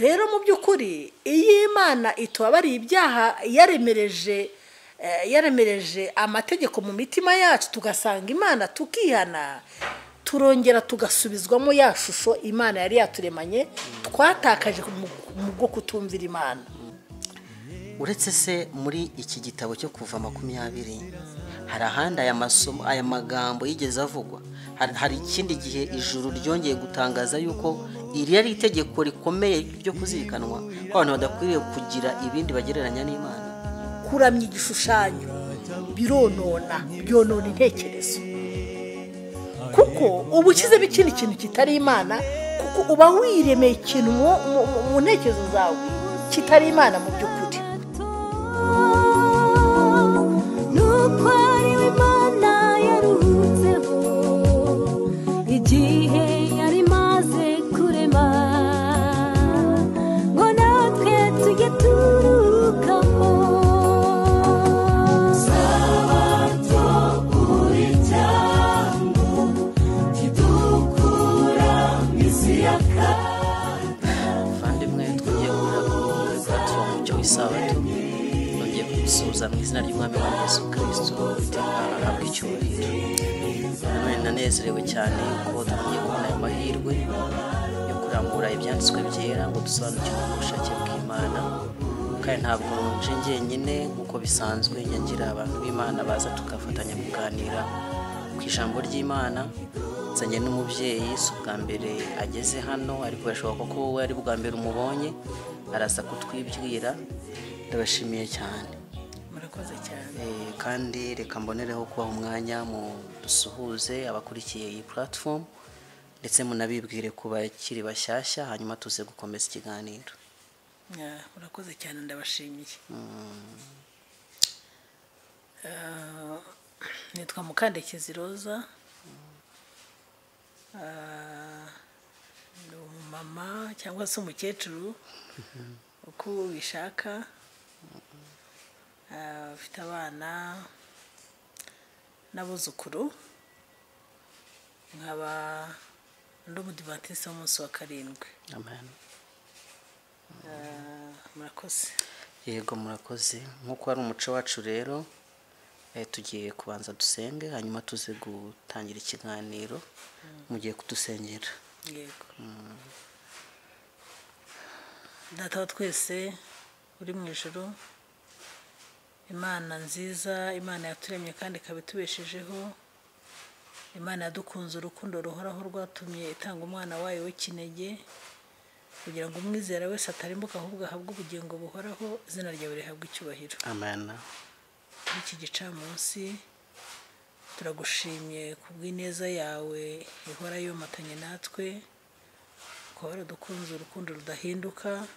Rero mu by'ukuri iyo Imana itubabariye ibyaha yaremereje amategeko mu mitima yacu, tugasanga Imana tukihana, turongera tugasubizwamo ya shusho Imana yari yaturemanye twatakaje mu bwo kutumvira Imana. Uretse se muri iki gitabo cyo Kuva 20 hari ahandi aya masomo, aya magambo yigeze avugwa? Hari ikindi gihe ijuru ryongeye gutangaza yuko iri ari itegeko rikomeye ryo kuzirikanwa, ko abantu badakwiriye kugira ibindi bagereranya n'Imana? Kuramya igishushanyo bironona, byonona intekerezo, kuko uba ukizemo ikindi kintu kitari Imana, kuko uba wiremeye ikintu mu ntekerezo zawe kitari Imana mu by'ukuri. Igihe yari maze kurema ngo natwe tujye turukamo. Sabato uri cyangwa kidukura isi y'akaga. Muvandimwe, twongeye guhurira ku platform Umucyo w'Isabato, twongeye kugusuhuza mu izina ry'Umwami wa Yesu Kristo, iteka ahabwa icyubahiro. Nanone nanezerewe cyane ko twongeye kubona ayo mahirwe yo kurambura ibyanditswe byera ngo dusobanukirwe ubushake bw'Imana. Kandi ntabwo nje njyenyine nk'uko bisanzwe, ngira abantu b'Imana baza tugafatanya kuganira ku ijambo ry'Imana. Nzanye n'umubyeyi, si ubwa mbere ageze hano, ariko birashoboka ko wowe ari bwa mbere umubonye, araza kutwibwira. Ndabashimiye cyane. Murakoze cyane. Kandi reka mbonereho kubaha umwanya mu dusuhuze abakurikiye iyi platform, ndetse munabibwire ku bakiri bashyashya, hanyuma tuze gukomeza ikiganiro. Murakoze cyane, ndabashimiye. Nitwa Mukandekezi Roza, ni umumama cyangwa se umukecuru uko ubishaka, ufite abana n'abuzukuru, nkaba ndi umudivantiste w'umunsi wa 7. Amen. Murakoze. Yego, murakoze. Nk'uko ari umuco wacu rero, tugiye kubanza dusenge, hanyuma tuze gutangira ikiganiro. Mugiye kudusengera. Yego. Data wa twese uri mu ijuru, Imana nziza, Imana yaturemye kandi ikaba itubeshejeho, Imana yadukunze urukundo ruhoraho rwatumye itanga umwana wayo w'ikinege kugira ngo umwizera wese atarimbuka ahubwo ahabwe ubugingo buhoraho. Izina ryawe rihabwe icyubahiro. Amen. Kuri iki gicamunsi turagushimye kubw'ineza yawe ihora yomatanye natwe, kuba waradukunze urukundo rudahinduka,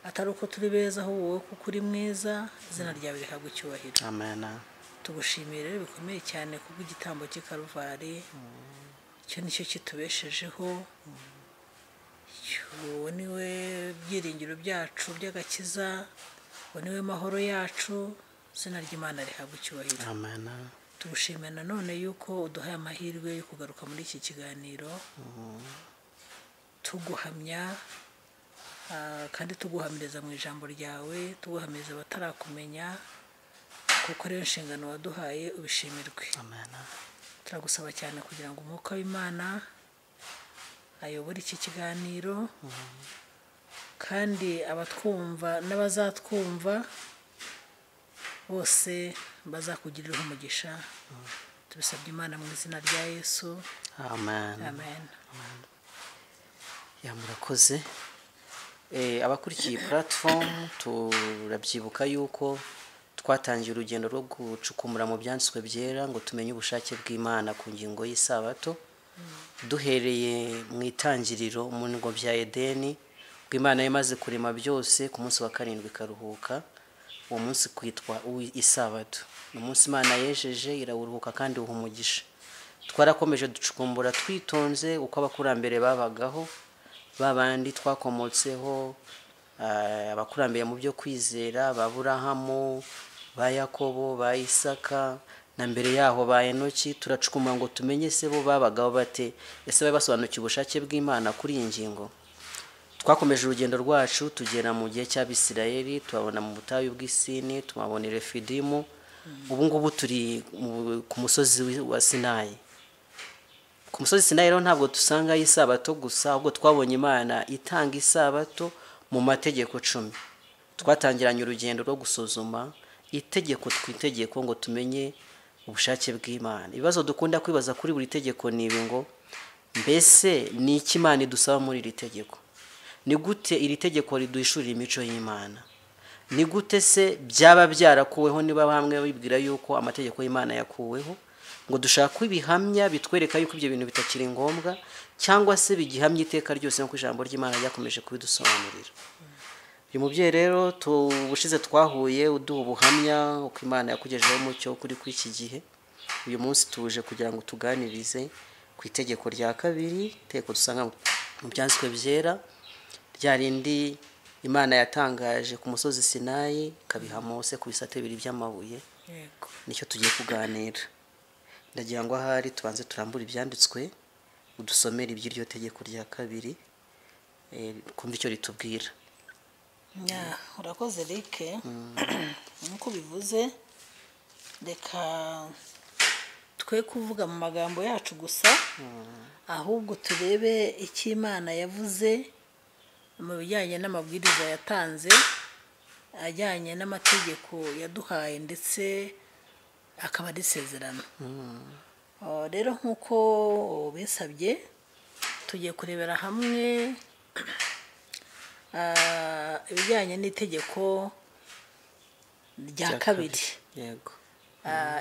atari uko turi beza ahubwo wowe kuko uri mwiza. Izina ryawe rihabwe icyubahiro. Amen. Tugushimiye rero bikomeye cyane kubw'igitambo cy'i Karuvari, icyo nicyo kitubeshejeho, uwo niwe byiringiro byacu by'agakiza, uwo niwe mahoro yacu. Izina ry'Imana rihabwe icyubahiro. Amen. Tugushimiye nanone yuko uduhaye amahirwe yo kugaruka muri iki kiganiro, tuguhamya kandi tuguhamiriza mu ijambo ryawe, tuguhamiriza abatarakumenya, kuko rero inshingano waduhaye ubishimirwe. Amen. Turagusaba cyane kugira ngo umwuka w'Imana ayobore iki kiganiro, kandi abatwumva n'abazatwumva bose bazakugirira umugisha. Tubisabye Imana mu izina rya Yesu. Amen. Amen. Ya, murakoze. Abakurikiye platform, turabyibuka yuko twatangiye urugendo rwo gucukumbura mu byanditswe byera ngo tumenye ubushake bw'Imana ku ngingo y'Isabato, duhereye mu itangiriro mu ngobyi ya Edeni, ubwo Imana yamaze kurema byose, ku munsi wa 7 ikaruhuka. Uwo munsi kwitwa Isabato, ni umunsi Imana yejeje irawuruhuka kandi uha umugisha. Twarakomeje ducukumbura twitonze uko abakurambere babagaho, babandi twakomotseho, abakurambere mu byo kwizera, ba Aburahamu, ba Yakobo, ba Isaka, na mbere yaho ba Enoki. Turacukumbura ngo tumenye se bo babagaho bate, ese bari basobanukiwe ubushake bw'Imana kuri iyi ngingo. Twakomeje urugendo rwacu tugera mu gihe cy'Abisirayeli, tubabona mu butayu bw'Isini, tubabona i Refidimu. Ubu ngubu turi ku musozi wa Sinayi. Ku musozi Sinayi rero ntabwo dusangayo isabato gusa, ahubwo twabonye Imana itanga isabato mu mategeko 10. Twatangiranye urugendo rwo gusuzuma itegeko ku itegeko ngo tumenye ubushake bw'Imana. Ibibazo dukunda kwibaza kuri buri tegeko ni ibi ngo: mbese ni iki Imana idusaba muri iri tegeko? Ni gute iri tegeko riduhishurira imico y'Imana? Ni gute se byaba byarakuweho niba bamwe bibwira yuko amategeko y'Imana yakuweho? Ngo dushaka ibihamya bitwereka yuko ibyo bintu bitakiri ngombwa, cyangwa se bigihamya iteka ryose nk'uko ijambo ry'Imana ryakomeje kubidusobanurira. Uyu mubyeyi rero ubushize twahuye uduha ubuhamya uko Imana yakugejejeho umucyo kuri iki gihe. Uyu munsi tuje kugira ngo tuganirize ku itegeko rya kabiri, itegeko dusanga mu byanditswe byera, rya rindi Imana yatangaje ku musozi Sinayi ikabiha Mose ku bisate bibiri by'amabuye. Yego. Nicyo tugiye kuganira. Ndagira ngo ahari tubanze turambure ibyanditswe, udusomere iby'iryo tegeko rya kabiri, kumva icyo ritubwira. Ya, urakoze Eric. Nk'uko bivuze, reka twe kuvuga mu magambo yacu gusa, ahubwo turebe icyo Imana yavuze mu bijyanye n'amabwiriza yatanze ajyanye n'amategeko yaduhaye, ndetse akaba ari isezerano. Rero nk'uko bisabye, tugiye kurebera hamwe ibijyanye n'itegeko rya kabiri. Yego.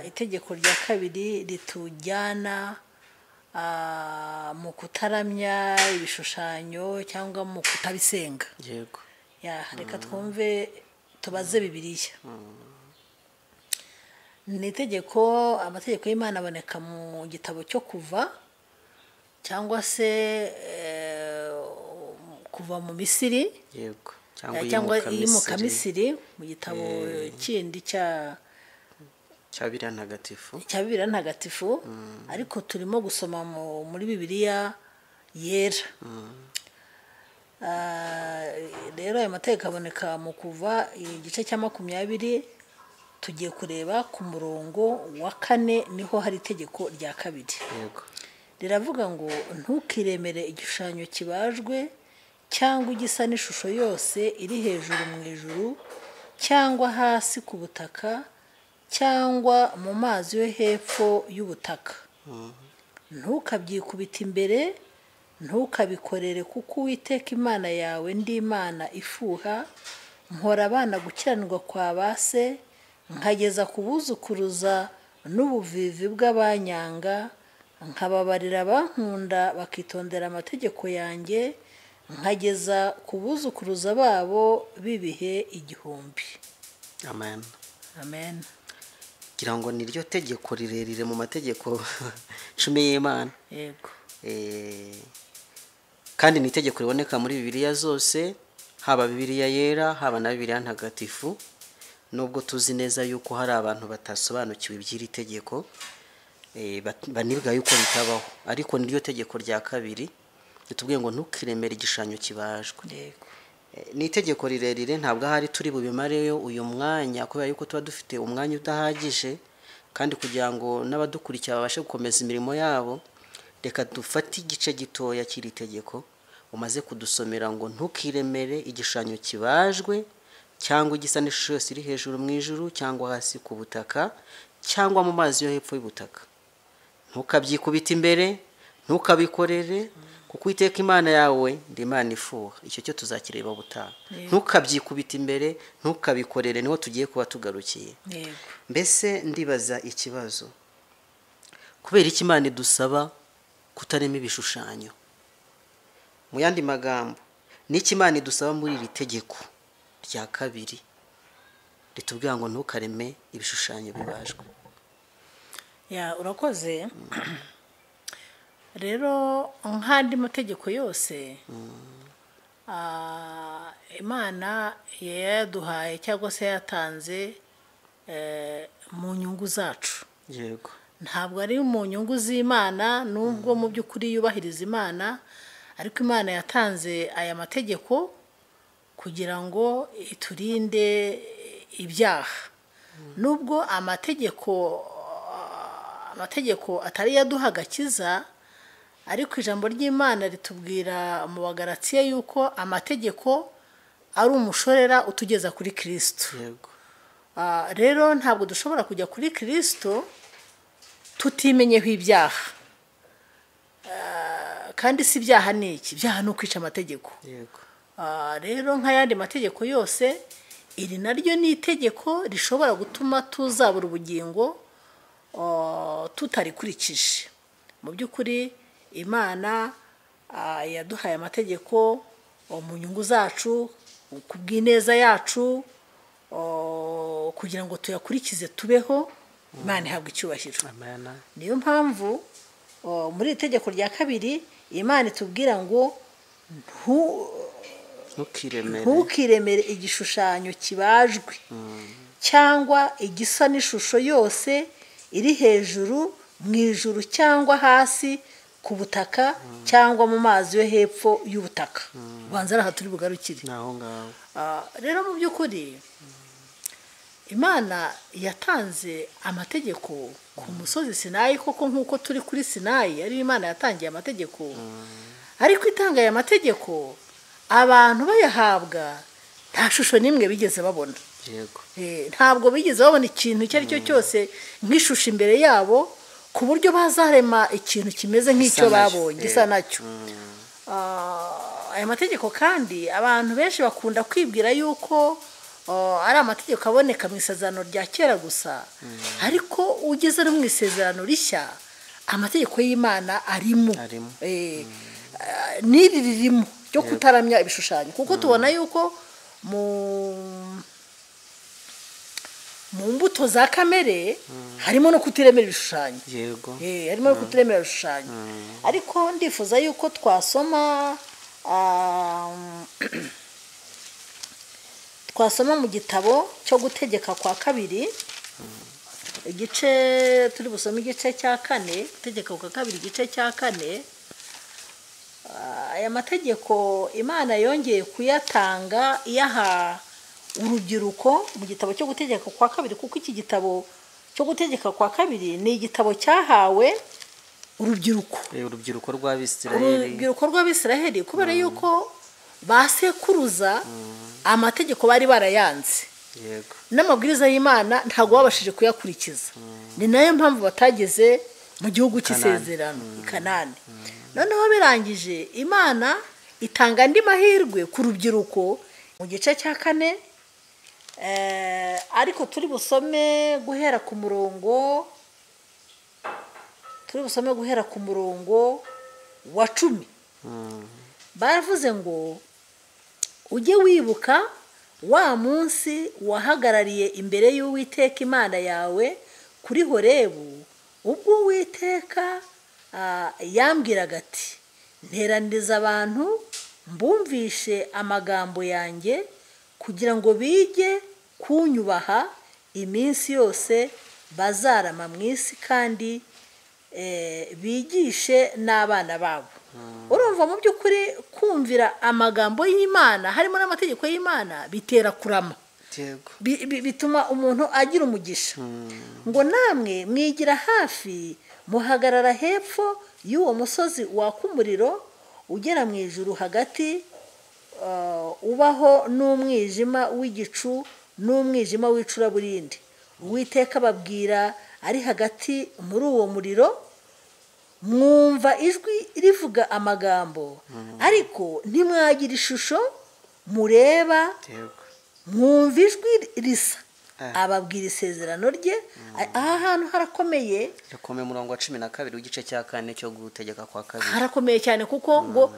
Itegeko rya kabiri ritujyana mu kutaramya ibishushanyo cyangwa mu kutabisenga. Yego. Ya, reka twumve tubaze Bibiliya. Ni itegeko, amategeko y'Imana aboneka mu gitabo cyo Kuva, cyangwa se kuva mu Misiri. Yego. Cyangwa iyimuka Misiri, mu gitabo kindi cya Bibiliya ntagatifu. Cya Bibiliya ntagatifu, ariko turimo gusoma muri Bibiliya yera. Rero aya mategeko aboneka mu Kuva igice cya 20, tugiye kureba ku murongo wa 4, niho hari itegeko rya kabiri. Yego. Riravuga ngo: ntukiremere igishushanyo kibajwe cyangwa igisa n'ishusho yose iri hejuru mu ijuru, cyangwa hasi ku butaka, cyangwa mu mazi yo hepfo y'ubutaka. Ntukabyikubita imbere, ntukabikorere, kuko Uwiteka Imana yawe ndi Imana ifuha, mpora abana gukiranirwa kwa base, nkageza ku buzukuruza n'ubuvivi bw'abanyanga, nkababarira abankunda bakitondera amategeko yanjye, nkageza ku buzukuruza babo b'ibihe 1000. Amen. Amen. Ngira ngo ni ryo tegeko rirerire mu mategeko 10 y'Imana. Yego. Kandi ni itegeko riboneka muri Bibiliya zose, haba Bibiliya yera, haba na Bibiliya ntagatifu. Nubwo tuzi neza yuko hari abantu batasobanukiwe iby'iri tegeko, banibwa yuko bitabaho, ariko ni ryo tegeko rya kabiri ritubwiye ngo ntukiremere igishushanyo kibajwe. Yego. Ni itegeko rirerire, ntabwo ahari turi bubimareyo uyu mwanya, kubera yuko tuba dufite umwanya udahagije, kandi kugira ngo n'abadukurikira babashe gukomeza imirimo yabo, reka dufate igice gitoya cy'iri tegeko umaze kudusomera ngo ntukiremere igishushanyo kibajwe cyangwa igisa n'ishusho yose iri hejuru mu ijuru, cyangwa hasi ku butaka, cyangwa mu mazi yo hepfo y'ubutaka. Ntukabyikubita imbere, ntukabikorere, kuko Uwiteka Imana yawe ndi Imana ifuha. Icyo cyo tuzakireba ubutaha. Ntukabyikubita imbere, ntukabikorere, niho tugiye kuba tugarukiye. Mbese ndibaza ikibazo: kubera iki Imana idusaba kutarema ibishushanyo? Mu yandi magambo, n'iki Imana idusaba muri iri tegeko rya kabiri ritubwira ngo ntukareme ibishushanyo bibajwe? Ya, urakoze. Rero nk'andi mategeko yose Imana yayaduhaye cyangwa se yatanze mu nyungu zacu. Yego. Ntabwo ari mu nyungu z'Imana, nubwo mu by'ukuri yubahiriza Imana, Ariko Imana yatanze aya mategeko kugira ngo iturinde ibyaha. Nubwo amategeko atari yaduha agakiza, ariko ijambo ry'Imana ritubwira mu Bagalatiya yuko amategeko ari umushorera utugeza kuri Kristo. Yego. Rero ntabwo dushobora kujya kuri Kristo tutimenyeho ibyaha. Kandi si ibyaha ni iki? Ibyaha ni ukwica amategeko. Yego. Rero nk'ayandi mategeko yose, iri naryo ni itegeko rishobora gutuma tuzabura ubugingo tutarikurikije. Mu by'ukuri Imana yaduhaye amategeko mu nyungu zacu, ku bw'ineza yacu, kugira ngo tuyakurikize tubeho. Imana ihabwa icyubahiro. Amen. Niyo mpamvu muri iri tegeko rya kabiri Imana itubwira ngo ntukiremere igishushanyo kibajwe cyangwa igisa n'ishusho yose iri hejuru mu ijuru cyangwa hasi ku butaka cyangwa mu mazi yo hepfo y'ubutaka. Ubanza aha turi bugarukire. Naho ngaho. Rero mu by'ukuri Imana yatanze amategeko ku musozi Sinayi, koko nk'uko turi kuri Sinayi ari Imana yatangiye amategeko. Ariko itanga aya mategeko abantu bayahabwa nta shusho n'imwe bigeze babona. Yego. Ntabwo bigeze babona ikintu icyo ari cyo cyose nk'ishusho imbere yabo, ku buryo bazarema ikintu kimeze nk'icyo babonye gisa nacyo. Aya mategeko kandi abantu benshi bakunda kwibwira yuko ari amategeko aboneka mu isezerano rya kera gusa, ariko ugeze no mu isezerano rishya amategeko y'Imana arimo. N'iri ririmo ryo kutaramya ibishushanyo, kuko tubona yuko mu mbuto za kamere harimo no kutiremera ibishushanyo. Yego. Harimo no kutiremera ibishushanyo. Ariko ndifuza yuko twasoma mu gitabo cyo gutegeka kwa kabiri, igice turi busome igice cya 4, gutegeka kwa kabiri igice cya 4. Aya mategeko Imana yongeye kuyatanga iyaha urubyiruko mu gitabo cyo gutegeka kwa kabiri, kuko iki gitabo cyo gutegeka kwa kabiri ni igitabo cyahawe urubyiruko. Urubyiruko rw'Abisiraheli. Urubyiruko rw'Abisiraheli, kubera yuko basekuruza amategeko bari barayanze. Yego. N'amabwiriza y'Imana ntabwo babashije kuyakurikiza. Ni nayo mpamvu batageze mu gihugu cy'isezerano i Kanani. Noneho birangije Imana itanga andi mahirwe ku rubyiruko mu gice cya 4, ariko turi busome guhera ku murongo wa 10. Baravuze ngo ujye wibuka wa munsi wahagarariye imbere y'Uwiteka Imana yawe kuri Horebu, ubwo Uwiteka yambwiraga ati nteraniriza abantu mbumvishe amagambo yanjye kugira ngo bige kunyubaha iminsi yose bazarama mu isi, kandi bigishe n'abana babo. Urumva mu by'ukuri kumvira amagambo y'Imana harimo n'amategeko y'Imana bitera kurama. Bituma umuntu agira umugisha. Ngo namwe mwigira hafi muhagarara hepfo y'uwo musozi waka umuriro ugera mu ijuru hagati, ubaho n'umwijima w'igicu n'umwijima w'icuraburindi. Uwiteka ababwira ari hagati muri uwo muriro, mwumva ijwi rivuga amagambo, ariko ntimwagira ishusho mureba, mwumva ijwi risa. Ababwira isezerano rye. Aha hantu harakomeye. Harakomeye. Umurongo wa 12 w'igice cya 4 cyo gutegeka kwa kabiri harakomeye cyane, kuko ngo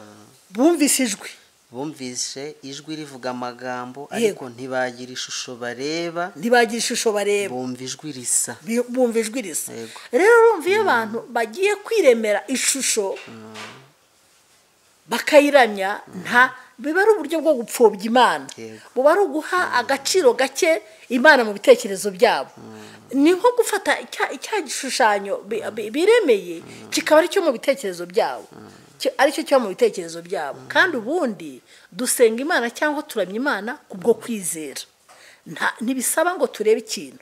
bumvise ijwi, bumvise ijwi rivuga amagambo, ariko ntibagira ishusho bareba, bumva ijwi risa, bumva ijwi risa. Rero urumva iyo abantu bagiye kwiremera ishusho bakayiramya, nta biba ari uburyo bwo gupfobya Imana, buba ari uguha agaciro gake Imana mu bitekerezo byabo. Ni nko gufata cya gishushanyo biremeye kikaba ari cyo mu bitekerezo byabo. Aricyo kiba mu bitekerezo byabo. Kandi ubundi dusenga Imana cyangwa turamya Imana kubwo kwizera. Ntibisaba ngo turebe ikintu,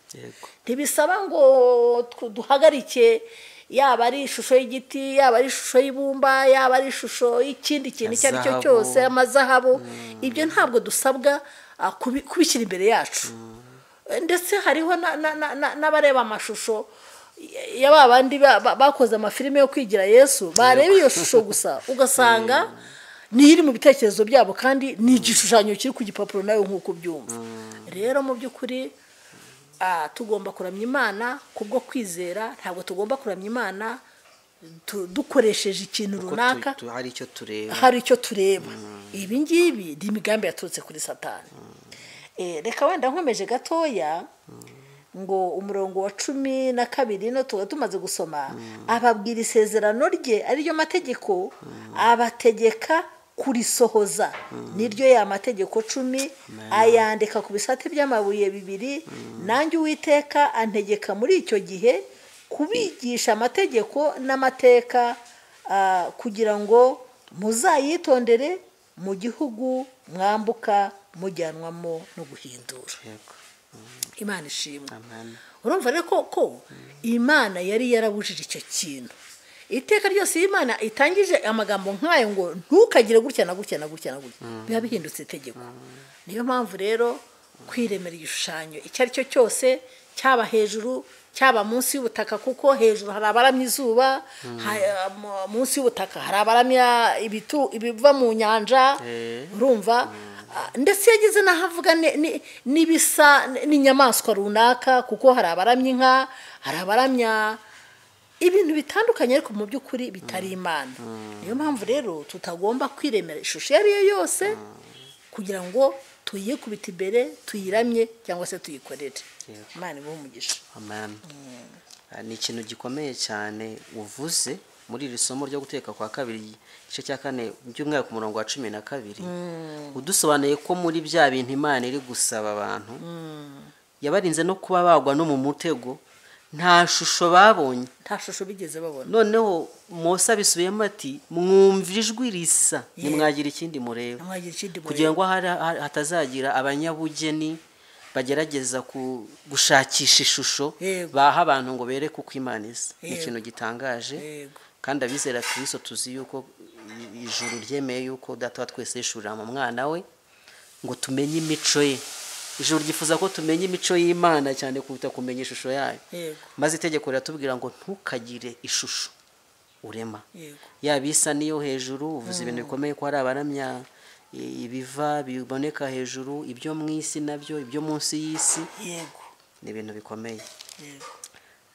ntibisaba ngo duhagarike, yaba ari ishusho y'igiti, yaba ari ishusho y'ibumba, yaba ari ishusho y'ikindi kintu icyo ari cyo cyose, amazahabu. Ibyo ntabwo dusabwa kubishyira imbere yacu. Ndetse hariho n'abareba amashusho ya ba bandi bakoze amafilime yo kwigira Yesu, bareba iyo shusho gusa ugasanga niyo iri mu bitekerezo byabo, kandi ni igishushanyo kiri ku gipapuro nawe nk'uko ubyumva. Rero mu by'ukuri tugomba kuramya Imana kubwo kwizera, ntabwo tugomba kuramya Imana dukoresheje ikintu runaka hari icyo tureba. Ibi ngibi ni imigambi yaturutse kuri Satani. Reka wenda nkomeje gatoya ngo umurongo wa 12 no tuba tumaze gusoma, ababwira isezerano rye ariryo mategeko, abategeka kurisohoza, niryo ya mategeko 10, ayandika ku bisate by'amabuye 2. Nanjye Uwiteka antegeka muri icyo gihe kubigisha amategeko n'amateka, kugira ngo muzayitondere mu gihugu mwambuka mujyanwamo no guhindura. Imana ishimwe. Urumva rero ko Imana yari yarabujije icyo kintu. Iteka ryose Imana itangije amagambo nk'ayo ngo ntukagire gutya na gutya na gutya na gutya, biba bihindutse itegeko. Niyo mpamvu rero kwiremera igishushanyo icyo ari cyo cyose, cyaba hejuru cyaba munsi y'ubutaka, kuko hejuru hari abaramya izuba, munsi y'ubutaka hari abaramya ibiva mu nyanja. Urumva ndetse yageze n'ahavuga n'ibisa n'inyamaswa runaka, kuko hari abaramya inka, hari abaramya ibintu bitandukanye, ariko mu by'ukuri bitari Imana. Niyo mpamvu rero tutagomba kwiremera ishusho iyo ari yo yose kugira ngo tuyikubite imbere, tuyiramye cyangwa se tuyikorere. Imana ibahe umugisha. Amen. Ni ikintu gikomeye cyane uvuze muri iri somo ryo guteka kwa kabiri, igice cya 4 by'umwaka, umurongo wa 12, udusobanuye ko muri bya bintu Imana iri gusaba abantu, yabarinze no kuba bagwa no mu mutego, nta shusho babonye, nta shusho bigeze babona. Noneho Mose abisubiyemo ati mwumva ijwi risa, nimwagira ikindi mureba, kugira ngo hatazagira abanyabugeni bagerageza gushakisha ishusho baha abantu ngo bereke uko Imana isa. Ni ikintu gitangaje. Kandi abizera Kristo tuzi yuko ijuru ryemeye yuko Data wa twese yishurira mu mwana we ngo tumenye imico ye. Ijuru ryifuza ko tumenya imico y'Imana cyane kuruta kumenya ishusho yayo. Maze itegeko riratubwira ngo ntukagire ishusho urema, yaba isa niyo hejuru. Uvuze ibintu bikomeye ko hari abaramya ibiva biboneka hejuru, ibyo mu isi nabyo, ibyo munsi y'isi. Ni ibintu bikomeye.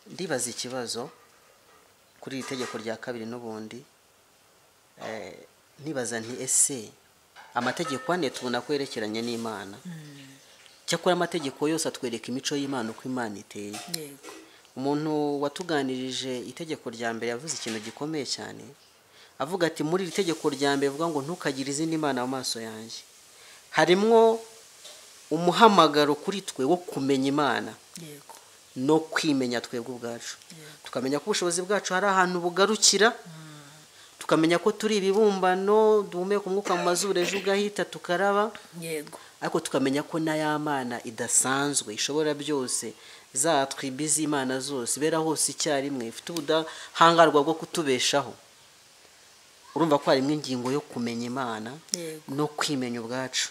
Ndibaza ikibazo kuri iri tegeko rya 2 n'ubundi, nibaza nti ese amategeko ane tubona ko yerekeranye n'Imana, cyakora amategeko yose atwereka imico y'Imana uko Imana iteye. Umuntu watuganirije itegeko rya mbere yavuze ikintu gikomeye cyane, avuga ati muri iri tegeko rya mbere avuga ngo ntukagire izindi mana mu maso yanjye, harimwo umuhamagaro kuri twe wo kumenya Imana no kwimenya twebwe ubwacu. Tukamenya ko ubushobozi bwacu hari ahantu bugarukira, tukamenya ko turi ibibumbano duhumeka umwuka mu mazuru ejo ugahita tukaraba. Ariko tukamenya ko na ya Mana idasanzwe ishobora byose, zatwibiza Imana zose, ibera hose icyarimwe, ifite ubudahangarwa bwo kutubeshaho. Urumva ko harimo ingingo yo kumenya Imana no kwimenya ubwacu.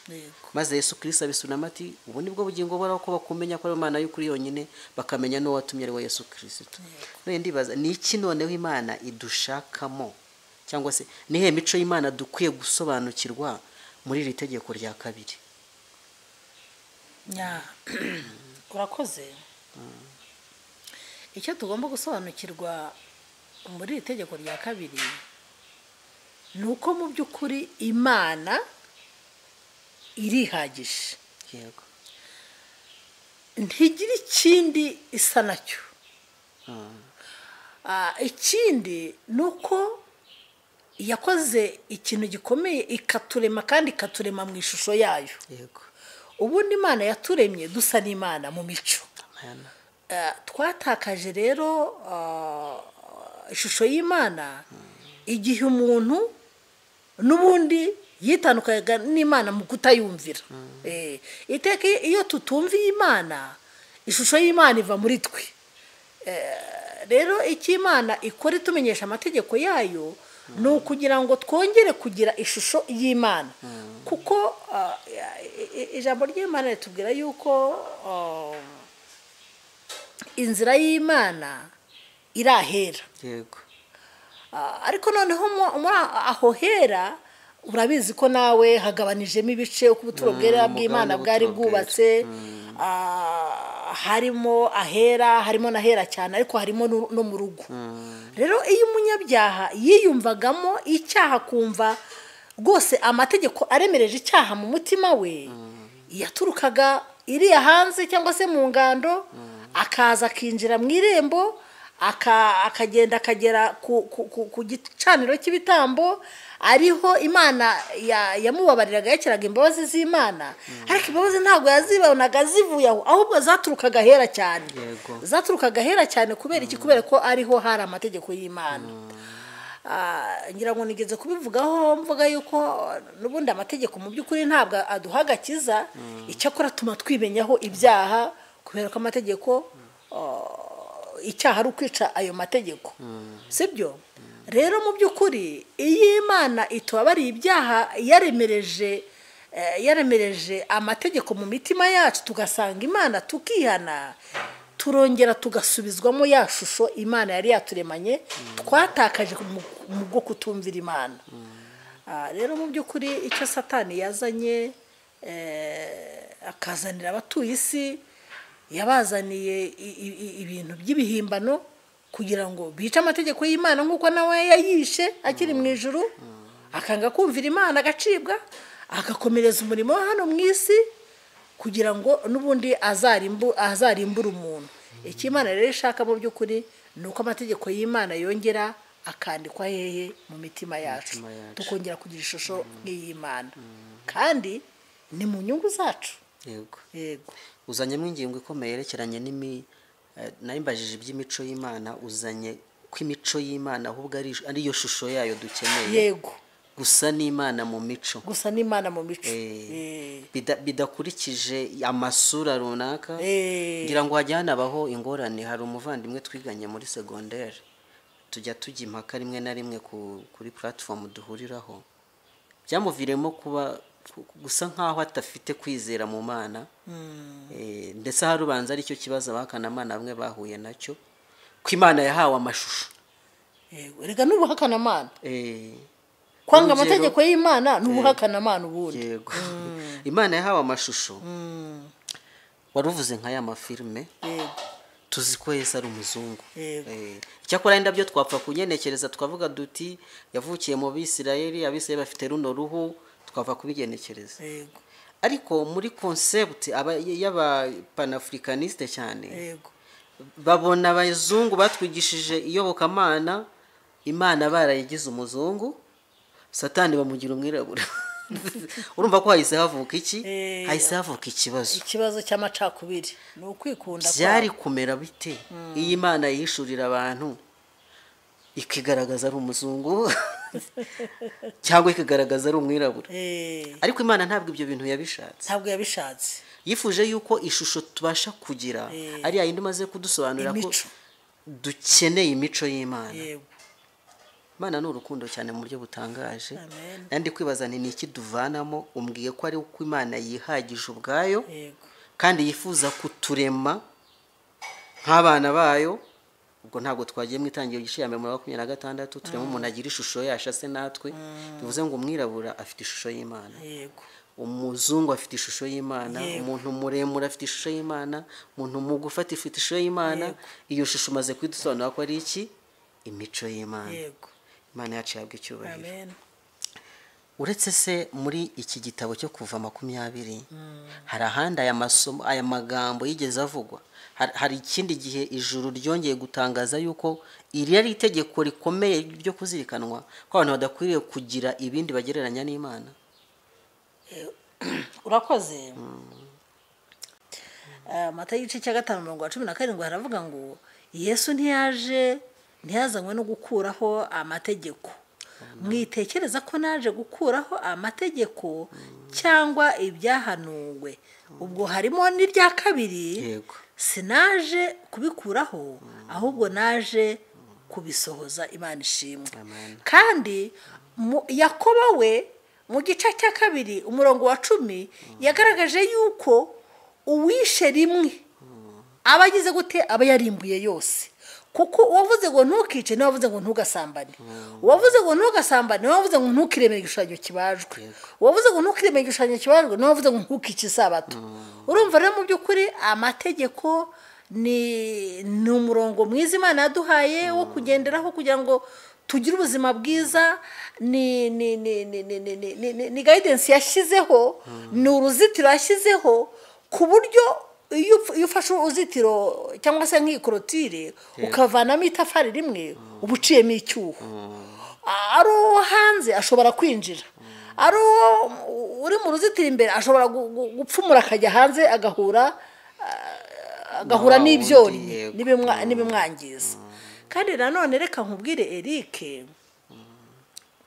Maze Yesu Kristo abisunama ati ubu nibwo bugingo buhoraho, ko bakumenya ko ari Imana y'ukuri yonyine, bakamenya n'uwo watumye ari we Yesu Kristo. None ndibaza ni iki noneho Imana idushakamo, cyangwa se nihe mico y'Imana dukwiye gusobanukirwa muri iri tegeko rya 2? Urakoze. Icyo tugomba gusobanukirwa muri iri tegeko rya 2 ni uko mu by'ukuri Imana irihagije. Ntigira ikindi isa nacyo. Ikindi ni uko yakoze ikintu gikomeye ikaturema, kandi ikaturema mu ishusho yayo. Ubundi Imana yaturemye dusa n'Imana mu mico. Twatakaje rero ishusho y'Imana igihe umuntu N'ubundi yitandukanyaga n'Imana mu kutayumvira. Iteka iyo tutumviye Imana, ishusho y'Imana iva muri twe. Rero icyo Imana ikora itumenyesha amategeko yayo ni ukugira ngo twongere kugira ishusho y'Imana, kuko ijambo ry'Imana ritubwira yuko inzira y'Imana irahera. Yego. Ariko noneho muri aho hera, urabizi ko nawe hagabanijemo ibice uko ubuturo bwera bw'Imana bwari bwubatse. Harimo ahera, harimo n'ahera cyane, ariko harimo no mu rugo. Rero iyo umunyabyaha yiyumvagamo icyaha, kumva rwose amategeko aremereje icyaha mu mutima we, yaturukaga iriya hanze cyangwa se mu ngando, akaza akinjira mu irembo, akagenda akagera ku gicaniro cy'ibitambo, ariho Imana yamubabariraga, yakiraga imbabazi z'Imana. Ariko imbabazi ntabwo yazibonaga zivuye aho, ahubwo zaturukaga ahera cyane. Zaturukaga ahera cyane kubera iki? Kubera ko ariho hari amategeko y'Imana. Ngira ngo nigeze kubivugaho, mvuga yuko n'ubundi amategeko mu by'ukuri ntabwo aduha agakiza, icyakora atuma twimenyaho ibyaha, kubera ko amategeko, icyaha ari ukwica ayo mategeko, sibyo? Rero mu by'ukuri iyo Imana itubabariye ibyaha, yaremereje amategeko mu mitima yacu, tugasanga Imana tukihana, turongera tugasubizwamo ya shusho Imana yari yaturemanye, twatakaje mu bwo kutumvira Imana. Rero mu by'ukuri icyo Satani yazanye, akazanira abatuye isi, yabazaniye ibintu by'ibihimbano kugira ngo bice amategeko y'Imana, nk'uko nawe yayishe akiri mu ijuru, akanga kumvira Imana, agacibwa, agakomereza umurimo hano mu isi, kugira ngo n'ubundi azarimbure umuntu. Icyo Imana rero ishaka mu by'ukuri ni uko amategeko y'Imana yongera akandikwa hehe? Mu mitima yacu, tukongera kugira ishusho nk'iy'Imana, kandi ni mu nyungu zacu. Yego. Yego. Uzanyemo ingingo ikomeye yerekeranye n'imi narimbajije iby'imico y'Imana, uzanye ko imico y'Imana ahubwo ariyo shusho yayo dukeneye. Yego. Gusa n'Imana mu mico. Gusa n'Imana mu mico. Bidakurikije amasura runaka. Ngira ngo hajya hanabaho ingorane. Hari umuvandimwe twiganye muri secondaire, tujya tujya impaka rimwe na rimwe kuri platform duhuriraho, byamuviremo kuba gusa nkaho atafite kwizera mu Mana. Ndetse hari ubanza aricyo kibazo abahakanamana bamwe bahuye nacyo, ko Imana yahawe amashusho. Yego, rega n'ubuhakanamana. Kwanga amategeko y'Imana n'ubuhakanamana ubundi. Yego. Imana yahawe amashusho. Waruvuze nka ya mafilme. Yego. Tuzi ko Yesu ari umuzungu. Icyakora indabyo twapfa kunyenekereza, twavuga duti yavukiye mu Bisirayeli, Abisirayeli bafite runo ruhu, twava kubigenekereza. Yego. Ariko muri concept y'aba panafricaniste cyane, Yego, babona abazungu batwigishije iyobokamana, Imana barayigize umuzungu, Satani bamugira umwirabura. Urumva ko hahise havuka iki? Hahise havuka ikibazo. Ikibazo cy'amacakubiri ni ukwikunda. Byari kumera bite iyi Imana yihishurira abantu ikigaragaza ari umuzungu cyangwa ikigaragaza ari umwirabura? Ariko Imana ntabwo ibyo bintu yabishatse. Ntabwo yabishatse. Yifuje yuko ishusho tubasha kugira ari yayindi umaze kudusobanurira, ko dukeneye imico y'Imana. Yego. Imana ni urukundo cyane mu buryo butangaje. Nandi kwibaza nti niki duvanamo? Umbwiye ko ari uko Imana yihagije ubwayo, kandi yifuza kuturema nk'abana bayo. Ubwo ntabwo twagiye mu itangiriro igice cya 26, turema umuntu agira ishusho yasha se natwe. Bivuze ngo umwirabura afite ishusho y'Imana. Yego. Umuzungu afite ishusho y'Imana, umuntu muremure afite ishusho y'Imana, umuntu mugufi afite ishusho y'Imana. Iyo shusho umaze kuyidusobanura ko ari iki? Imico y'Imana. Yego. Imana yacu yabwe icyubahiro. Amen. Uretse se muri iki gitabo cyo Kuva 20, hari ahandi aya masomo, aya magambo yigeze avugwa? Hari ikindi gihe ijuru ryongeye gutangaza yuko iri ari itegeko rikomeye ryo kuzirikanwa, ko abantu badakwiriye kugira ibindi bagereranya n'Imana? Urakoze. Matayo igice cya 5 umurongo wa 17 haravuga ngo Yesu ntiyaje, ntiyazanywe no gukuraho amategeko, Mwitekereza ko naje gukuraho amategeko cyangwa ibyahanuwe. Ubwo harimo n'irya kabiri, sinaje kubikuraho ahubwo naje kubisohoza. Imana ishimwe. Kandi Yakobo we mu gice cya 2 umurongo wa 10 yagaragaje yuko uwishe rimwe aba agize gute, aba yarimbuye yose. Kuko uwavuze ngo ntukice niwe wavuze ngo ntugasambane, uwavuze ngo ntugasambane niwe wavuze ngo ntukiremere igishushanyo kibajwe, uwavuze ngo ntukiremere igishushanyo kibajwe niwe wavuze ngo ntukice isabato. Urumva rero mu by'ukuri amategeko ni umurongo mwiza Imana yaduhaye wo kugenderaho kugira ngo tugire ubuzima bwiza. Ni ni ni ni ni ni ni guidance yashyizeho, ni uruzitiro yashyizeho ku buryo iyo ufashe uruzitiro cyangwa se nk'ikorotire ukavanamo itafari rimwe uba uciyemo icyuho. Ari uwo hanze ashobora kwinjira, ari uwo uri mu ruzitiro imbere ashobora gupfumura akajya hanze agahura n'ibyonnyi n'ibimwangiza. Kandi nanone reka nkubwire Eric,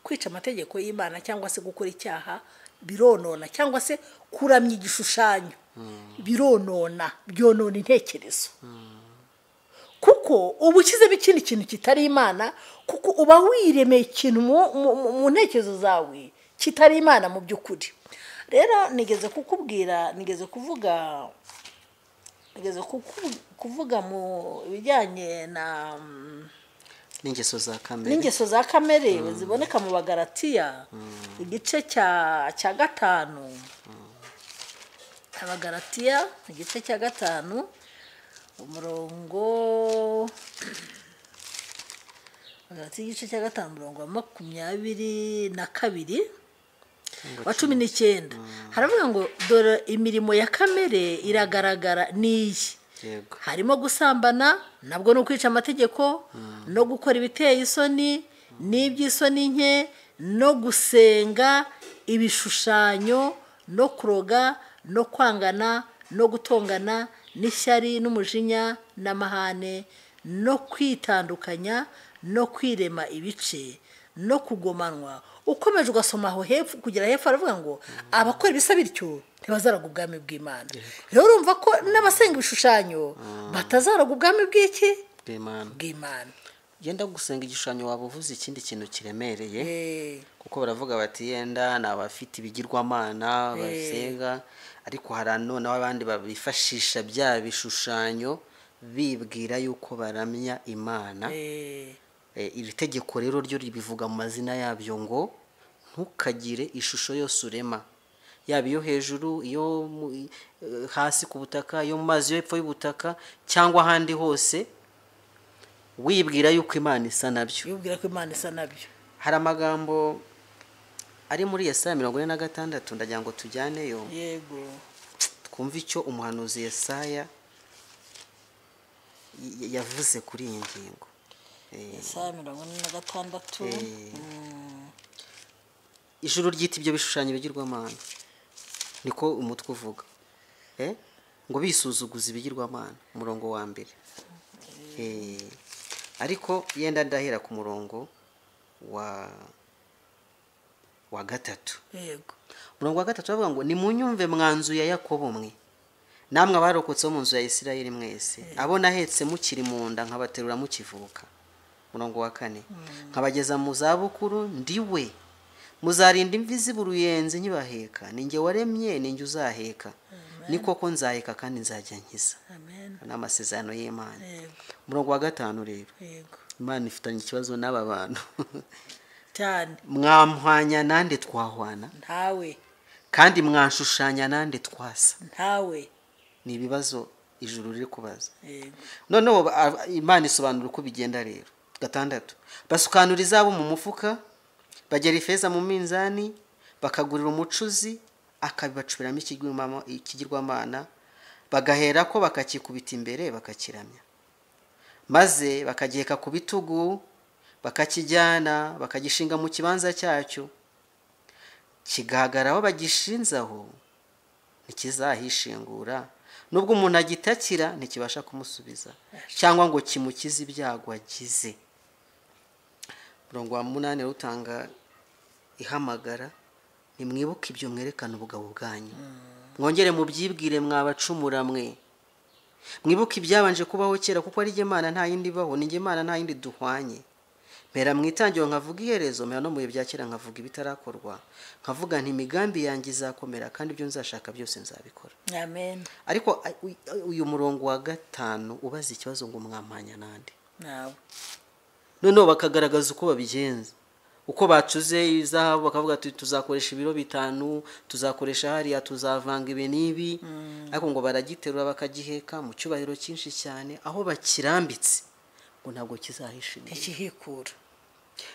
kwica amategeko y'Imana cyangwa se gukora icyaha bironona, cyangwa se kuramya igishushanyo bironona, byonona intekerezo. Kuko uba ushyizemo ikindi kintu kitari Imana, kuko uba wiremeye ikintu mu ntekerezo zawe kitari Imana mu by'ukuri. Rero nigeze kukubwira, nigeze kuvuga mu bijyanye na n'ingeso za kamere, n'ingeso za kamere ziboneka mu Bagalatiya igice cya 5. Abagalatiya igice cya 5 umurongo, Abagalatiya igice cya 5 umurongo wa 22 wa 19 haravuga ngo dore imirimo ya kamere iragaragara niyi, harimo gusambana, nabwo no kwica amategeko, no gukora ibiteye isoni n'iby'isoni nke, no gusenga ibishushanyo, no kuroga, no kwangana, no gutongana, n'ishyari n'umujinya n'amahane, no kwitandukanya, no kwirema ibice, no kugomanwa. Ukomeje ugasoma aho hepfo kugera hepfo aravuga ngo abakora ibisa bityo ntibazaraga ubwami bw'Imana. Rero urumva ko n'abasenga ibishushanyo batazaraga ubwami bw'iki? Bw'Imana. Yenda gusenga igishushanyo waba uvuze ikindi kintu kiremereye, kuko baravuga bati yenda nabafite ibigirwamana basenga, ariko hari none abandi babifashisha bya bishushanyo bibwira yuko baramya Imana. Iri tegeko rero ryo ribivuga mu mazina yabyo ngo ntukagire ishusho yose urema, yaba iyo hejuru, iyo hasi ku butaka, iyo mu mazi yo hepfo y'ubutaka, cyangwa ahandi hose, wibwira yuko Imana isa nabyo. Wibwira ko Imana isa nabyo. Hari amagambo ari muri Yesaya 46, ndagira ngo tujyaneyo. Yego. Twumve icyo umuhanuzi Yesaya yavuze kuri iyi ngingo. Yesaya 46. Ijuru ryita ibyo bishushanyo bigirwamana, niko umutwe uvuga, ngo bisuzuguza ibigirwamana, umurongo wa 1. Ariko yenda ndahera ku murongo wa 3. Yego. Umurongo wa 3 bavuga ngo nimunyumve mwanzu ya Yakobo mwe, namwe abarokotse mu nzu ya Isirayeli mwese, abo nahetse mukiri mu nda nkabaterura mukivuka. Umurongo wa 4 nkabageza mu zabukuru ndiwe, muzarinda imvi z'uruyenzi nkibaheka, ninjye waremye ninjye uzaheka, ni koko nzaheka kandi nzajya nkiza. Amen. N'amasezerano y'Imana. Umurongo wa 5 rero, Imana ifitanye ikibazo n'aba bantu cyane. Mwamhwanya nande twahwana? Ntawe. Kandi mwanshushanya nande twasa? Ntawe. Ni ibibazo ijuru riri kubaza. Noneho Imana isobanura uko bigenda rero. 6 basukanura izabo mu mufuka, bagera ifeza mu minzani, bakagurira umucuzi akabibacuramo ikigirwamana, bagahera ko bakakikubita imbere bakakiramya, maze bakagiheka ku bitugu, bakakijyana bakagishinga mu kibanza cyacyo, kigahagarara aho bagishinzaho, ntikizahishingura, nubwo umuntu agitakira ntikibasha kumusubiza cyangwa ngo kimukize ibyago agize. Umurongo wa 8 utanga ihamagara, nimwibuke ibyo mwerekana ubugabo bwanyu, mwongere mubyibwire mwabacumura mwe, mwibuke ibyabanje kubaho kera, kuko ari Imana nta yindi ibaho, ni Imana nta yindi duhwanye. Mpera mu itangiriro nkavuga iherezo, mpera no mu bihe bya kera nkavuga ibitarakorwa, nkavuga nti imigambi yanjye izakomera, kandi ibyo nzashaka byose nzabikora. Amen. Ariko uyu murongo wa 5 ubaza ikibazo ngo mwampanya nande? Nawe. Noneho bakagaragaza uko babigenza, uko bacuze izahabu, bakavuga ati tuzakoresha ibiro 5, tuzakoresha hariya, tuzavanga ibi n'ibi, ariko ngo baragiterura bakagiheka mu cyubahiro cyinshi cyane, aho bakirambitse ngo ntabwo kizahisha imbere, ntikihikura.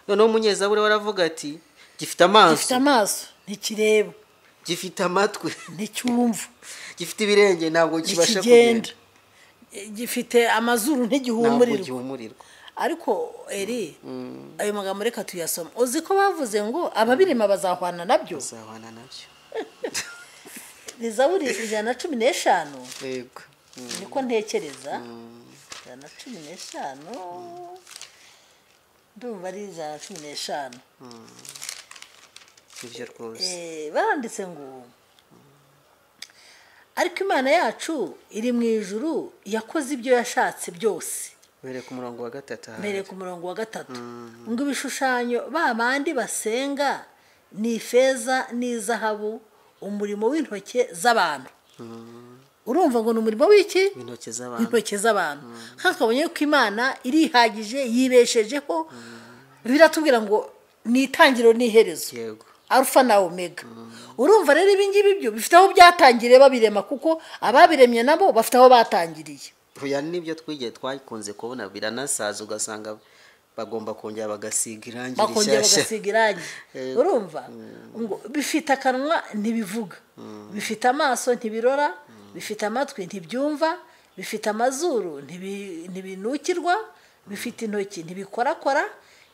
Noneho umunyezaburi waravuga ati gifite amaso, gifite amaso ntikireba, gifite amatwi nticyumva, gifite ibirenge ntabwo kibasha kugenda, gifite amazuru ntigihumurirwa. Ariko eri ayo magambo reka tuyasoma. Uzi ko bavuze ngo ababirema bazahwana nabyo, bazahwana nabyo. Ni Zaburi 115. Yego, niko ntekereza. 115, ndumva ari 115. Ibyo rwose baranditse ngo ariko Imana yacu iri mu ijuru yakoze ibyo yashatse byose. Mbere ku murongo wa 3. Mbere ku murongo wa 3. Ngo ibishushanyo ba bandi basenga ni ifeza n'izahabu, umurimo w'intoke z'abantu. Urumva ngo ni umurimo w'iki? Intoke z'abantu. Intoke z'abantu. Kandi twabonye ko Imana irihagije, yibeshejeho. Biratubwira ngo ni itangiriro n'iherezo. Yego. Alpha na Omega. Urumva rero ibi ngibi byo bifite aho byatangiriye babirema, kuko ababiremye nabo bafite aho batangiriye. Oya, nibyo twigiye twakunze kubona biranasaza, ugasanga bagomba kongera bagasiga irangi rishyashya, bakongera bagasiga irangi. Urumva ngo bifite akanwa ntibivuga, bifite amaso ntibirora, bifite amatwi ntibyumva, bifite amazuru ntibinukirwa, bifite intoki ntibikorakora,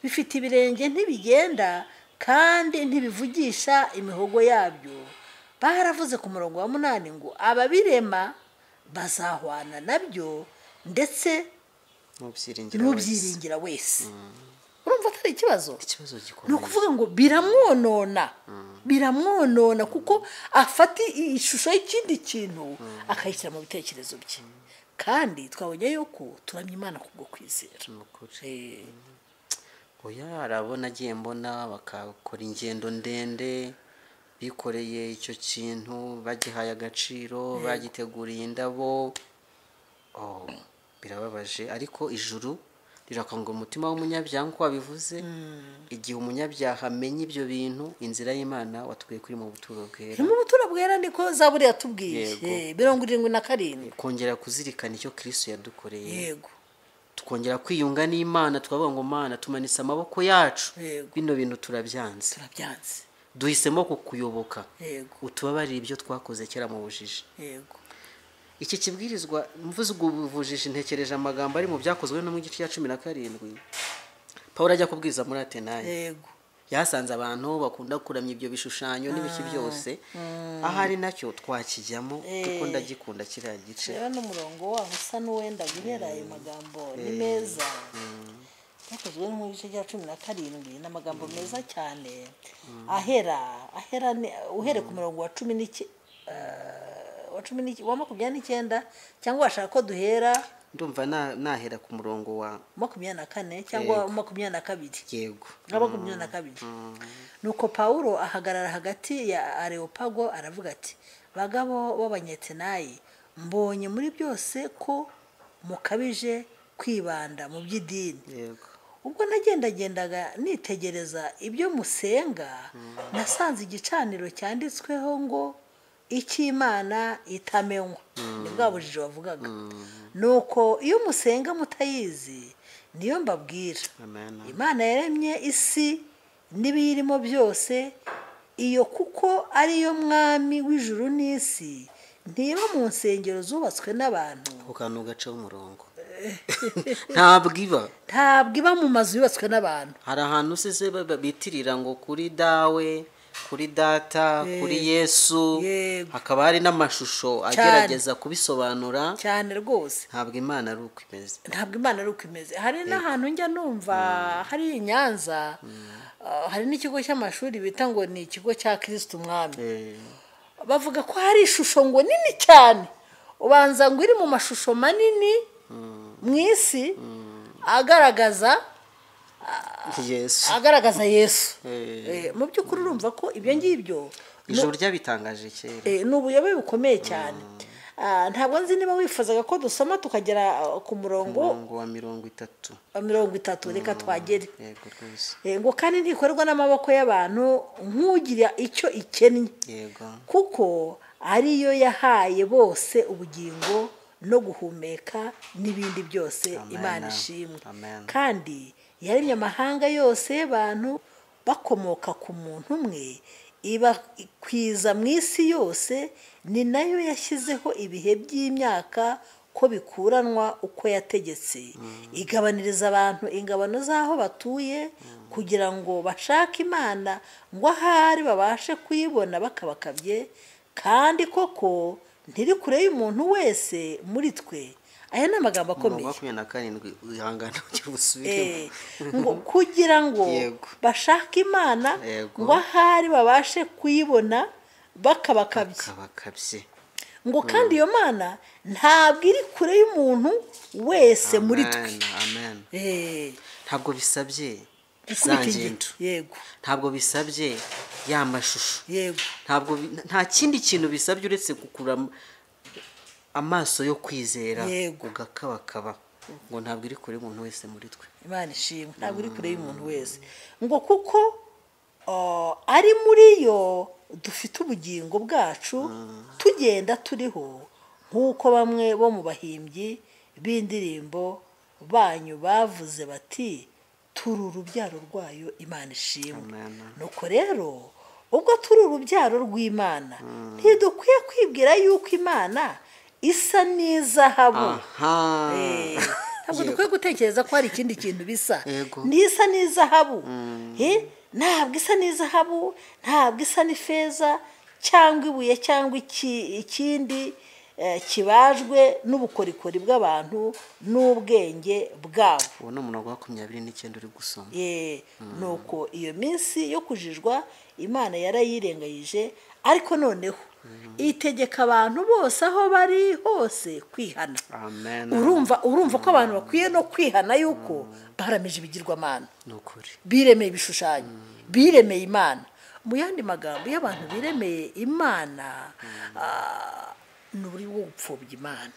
bifite ibirenge ntibigenda, kandi ntibivugisha imihogo yabyo. Baravuze ku murongo wa 8 ngo ababirema bazahwana nabyo, ndetse n'ubyiringira wese. Urumva atari ikibazo? Ikibazo gikomeye. Ni ukuvuga ngo biramwonona, biramwonona, kuko afata ishusho y'ikindi kintu akayishyira mu bitekerezo bye. Kandi twabonye yuko turamya Imana kubwo kwizera. Oya, arabona agiye mbona bakakora ingendo ndende bikoreye icyo kintu, bagihaye agaciro, bagiteguriye indabo. Birababaje. Ariko ijuru rirakanga umutima w'umunyabyaha, nk'uko wabivuze. Igihe umunyabyaha amenya ibyo bintu, inzira y'Imana watubwiye kuri mu buturo bwera. Mu buturo bwera niko Zaburi yatubwiye, 77. Kongera kuzirikana icyo Kristo yadukoreye. Yego. Tukongera kwiyunga n'Imana, tukavuga ngo Mana tumanitse amaboko yacu, bino bintu turabyanze, turabyanze, duhisemo kukuyoboka. Yego. Utubabarire ibyo twakoze kera mu bujiji. Yego. Iki kibwirizwa mvuze ubujiji, ntekereje amagambo ari mu byakozwe no mu gice cya 17. Paulo ajya kubwiza muri Atenayi. Yego. Yasanze abantu bakunda kuramya ibyo bishushanyo n'ibiki byose, ahari nacyo twakijyamo, kuko ndagikunda kiriya gice. Rero n'umurongo waho usa n'uwenda guhera ayo magambo ni meza. Byakozwe no mu gice cya 17, ni amagambo meza cyane. Ahera uhere ku murongo wa 10 wa 29, cyangwa washaka ko duhera? Ndumva nahera ku murongo wa 24 cyangwa 22. Yego, 22. Nuko Paulo ahagarara hagati ya Areopago aravuga ati bagabo b'Abanyetenayi, mbonye muri byose ko mukabije kwibanda mu by'idini. Yego. Ubwo nagendagendaga nitegereza ibyo musenga, nasanze igicaniro cyanditsweho ngo icy'Imana itamenywa. Ni bwa bujiji bavugaga. Nuko iyo musenga mutayizi, niyo mbabwira. Imana yaremye isi n'ibiyirimo byose, iyo kuko ariyo mwami w'ijuru n'isi, ntiba mu nsengero zubatswe n'abantu. Ku gace w'umurongo. Ntabwo iba, ntabwo iba mu mazu yubatswe n'abantu. Hari ahantu se bitirira ngo kuri dawe Kuri Data, kuri Yesu. Yego. Hakaba hari n'amashusho agerageza kubisobanura. Cyane rwose. Ntabwo Imana ari uko imeze. Ntabwo Imana ari uko imeze. Hari n'ahantu njya numva hari i Nyanza, hari n'ikigo cy'amashuri bita ngo ni ikigo cya Kristo Umwami. Bavuga ko hari ishusho ngo nini cyane, ubanza ngo iri mu mashusho manini mu isi agaragaza Yesu. Agaragaza Yesu. Mu by'ukuri urumva ko ibyo ngibyo Ijuru ryabitangaje kera. Ni ubuyobe bukomeye cyane. Ntabwo nzi niba wifuzaga ko dusoma tukagera ku murongo Umurongo wa 30. Wa 30, reka twagere. Yego rwose. Ngo kandi ntikorwa n'amaboko y'abantu nk'ugira icyo ikennye, kuko ariyo yahaye bose ubugingo no guhumeka n'ibindi byose. Amen. Imana ishimwe. Amen. Kandi yaremye amahanga yose y'abantu bakomoka ku muntu umwe, ibakwiza mu isi yose. Ni nayo yashyizeho ibihe by'imyaka ko bikuranwa uko yategetse, igabaniriza abantu ingabano z'aho batuye, kugira ngo bashake Imana ngo ahari babashe kuyibona bakabakabye. Kandi koko ntiri kure y'umuntu wese muri twe. Aya ni amagambo Umurongo akomeye. wa 27, ihangane ugira ubusubiremo. Ngo kugira ngo bashake Imana ngo ahari babashe kuyibona bakabakabye. Kabakabye. Ngo kandi iyo Mana ntabwo iri kure y'umuntu wese muri twe. Amen, amen. Ntabwo bisabye za Gukubita ngendo. Yego. Ntabwo bisabye ya mashusho. Yego. Ntabwo nta kindi kintu bisabye uretse gukura amaso yo kwizera, ugakabakaba ngo ntabwo iri kure y'umuntu wese muri twe. Imana ishimwe, ntabwo iri kure y'umuntu wese. Ngo kuko ari muri yo dufite ubugingo bwacu, tugenda turiho, nk'uko bamwe bo mu bahimbyi b'indirimbo banyu bavuze bati turi urubyaro rwayo. Imana ishimwe. Amen. Nuko rero ubwo turi urubyaro rw'Imana, ntidukwiye kwibwira yuko Imana isa n'izahabu. Ntabwo dukwiye gutekereza ko hari ikindi kintu bisa. N'isa n'izahabu. Ntabwo isa n'izahabu, ntabwo isa n'ifeza cyangwa ibuye cyangwa ikindi kibajwe n'ubukorikori bw'abantu n'ubwenge bwabo. Uwo ni umurongo wa 29 uri gusoma. Nuko iyo minsi yo kujijwa Imana yarayirengagije, ariko noneho itegeka abantu bose aho bari hose kwihana. Amen. Urumva ko abantu bakwiye no kwihana yuko baramije ibigirwamana. Ni ukuri. Biremeye ibishushanyo, biremeye Imana. Mu yandi magambo, iyo abantu biremeye Imana, ni uburyo bwo gupfobya Imana.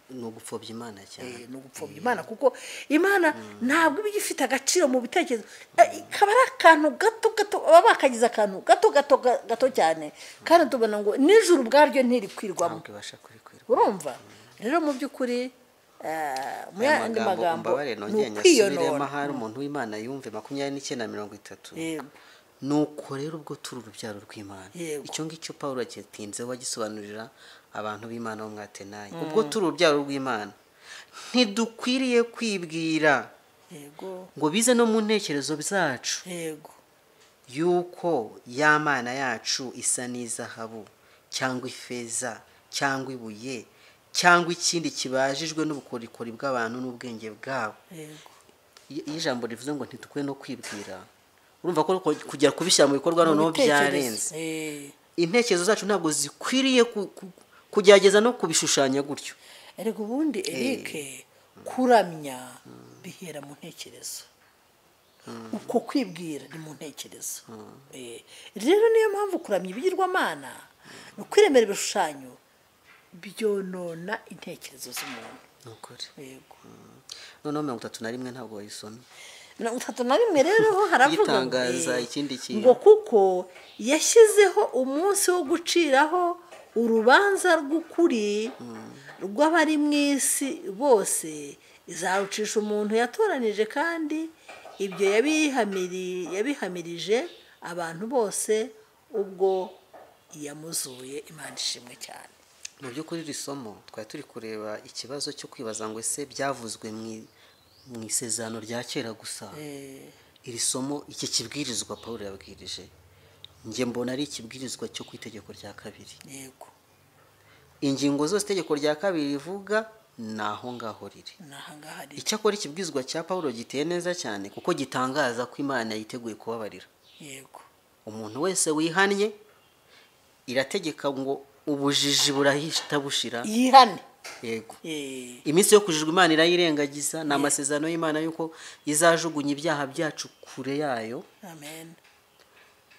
Ni ugupfobya Imana cyane. Ni ugupfobya Imana, kuko Imana ntabwo iba igifite agaciro mu bitekerezo. Ikaba ari akantu gato gato, baba bakagize akantu gato gato gato cyane, kandi tubona ngo n'ijuru ubwaryo ntirikwirwamo. Ntabwo ibasha kurikwirwa. Urumva rero mu by'ukuri, mu Aya yandi magambo magambo umbabare ni nongere nyasubiremo, ukwiyonona. ahari umuntu w'Imana yumve 29 30. Yego. Nuko rero ubwo turi urubyaro rw'Imana. Yego. Icyo ngicyo Pawulo agitinzeho agisobanurira abantu b'Imana bo mu Atenayi. Ubwo turi urubyaro rw'Imana, ntidukwiriye kwibwira ngo bize no mu ntekerezo zacu yuko ya Mana yacu isa n'izahabu cyangwa ifeza cyangwa ibuye cyangwa ikindi kibajijwe n'ubukorikori bw'abantu n'ubwenge bwabo. Iyo ijambo rivuze ngo ntidukwiye no kwibwira, urumva ko kujya kubishyira mu bikorwa noneho Mu bitekerezo. byarenze. Intekerezo zacu ntabwo zikwiriye kugerageza no kubishushanya gutyo. Erega ubundi Eric, kuramya bihera mu ntekerezo. Uko kwibwira ni mu ntekerezo. Rero niyo mpamvu kuramya ibigirwamana ni ukwiremera ibishushanyo byonona intekerezo z'umuntu. Ni ukuri. Yego. Noneho 31 ntabwo wayisomye. 31 rero ho haravuga ngo, Yitangaza ikindi kintu. ngo kuko yashyizeho umunsi wo guciraho urubanza rw'ukuri rw'abari mu isi bose, izarucisha umuntu yatoranije, kandi ibyo yabihamirije abantu bose ubwo yamuzuye. Imana ishimwe cyane. Mu by'ukuri iri somo twari turi kureba ikibazo cyo kwibaza ngo ese byavuzwe mu isezerano rya kera gusa. Iri somo, iki kibwirizwa Pawulo yabwirije Njye mbona ari ikibwirizwa cyo ku itegeko rya kabiri. Yego. Ingingo zose itegeko rya kabiri rivuga ni aho ngaho riri. Ni aha ngaha riri. Icyakora ikibwirizwa cya Pawulo giteye neza cyane, kuko gitangaza ko Imana yiteguye kubabarira. Yego. Umuntu wese wihannye, irategeka ngo ubujiji burahita bushira. Yihane. Yego. Iminsi yo kujijwa Imana irayirengagiza. Ni amasezerano y'Imana yuko izajugunya ibyaha byacu kure yayo. Amen.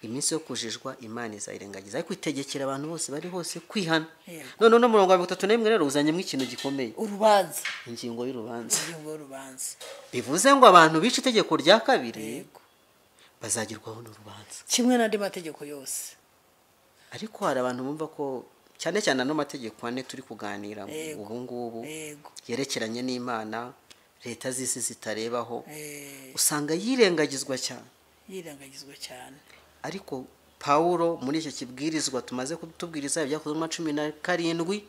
Iminsi yo kujijwa Imana izayirengagiza, ariko itegekera abantu bose bari hose kwihana. Yego. None uno murongo wa 31 rero uzanyemo ikintu gikomeye, urubanza, ingingo y'urubanza. Ingingo y'urubanza. Bivuze ngo abantu bica itegeko rya kabiri Yego. bazagerwaho n'urubanza, kimwe n'andi mategeko yose. Ariko hari abantu bumva ko cyane cyane ano mategeko ane turi kuganira Yego. ubu ngubu Yego. yerekeranye n'Imana, leta z'isi zitarebaho, usanga yirengagizwa cyane. Yirengagizwa cyane. Ariko Pawulo muri icyo kibwirizwa tumaze kutubwiriza ibyakozwe 17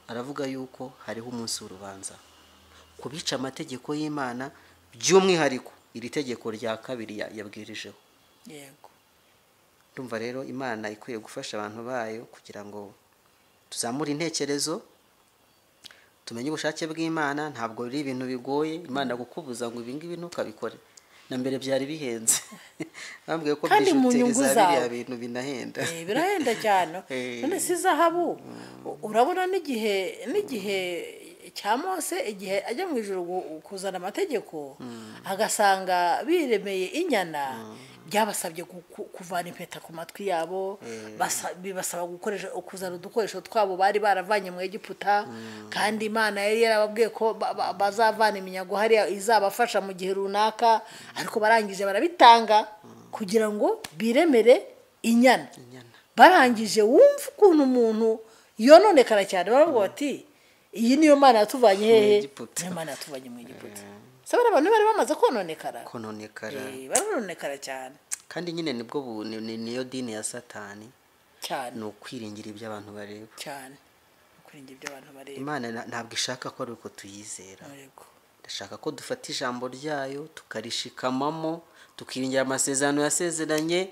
aravuga yuko hariho umunsi w'urubanza ku bica amategeko y'Imana, by'umwihariko iri tegeko rya kabiri yabwirijeho. Yego. Ndumva rero Imana ikwiye gufasha abantu bayo kugira ngo tuzamure intekerezo, tumenye ubushake bw'Imana. Ntabwo ari ibintu bigoye Imana kukubuza ngo ibi ngibi ntukabikore. Na mbere byari bihenze, bambwiye ko Kandi mu bijuteri nyungu za biriya zawe. bintu binahenda. Birahenda cyane. None si zahabu? Urabona n'igihe cya Mose, igihe ajya mu ijuru kuzana amategeko, agasanga biremeye inyana, byabasabye kuvana impeta ku matwi yabo, bibasaba gukoresha kuzana udukoresho twabo bari baravanye mu Egiputa, kandi Imana yari yarababwiye ko bazavana iminyago hariya izabafasha mu gihe runaka, ariko barangije barabitanga kugira ngo biremere inyana. Inyana. Barangije wumva ukuntu umuntu yononekara cyane, baravuga bati iyi niyo Mana yatuvanye hehe? Egiputa. Niyo Mana yatuvanye mu Egiputa. Sabara abantu bari bamaze kononekara. Kononekara. Barononekara cyane. Kandi nyine nibwo niyo dini ya Satani cyane. Ni ukwiringira ibyo abantu bareba. Cyane. Ukwiringira ibyo abantu bareba. Imana ntabwo ishaka ko ari uko tuyizera. Yego. Ndashaka ko dufata ijambo ryayo tukarishikamamo, tukiringira amasezerano yasezeranye,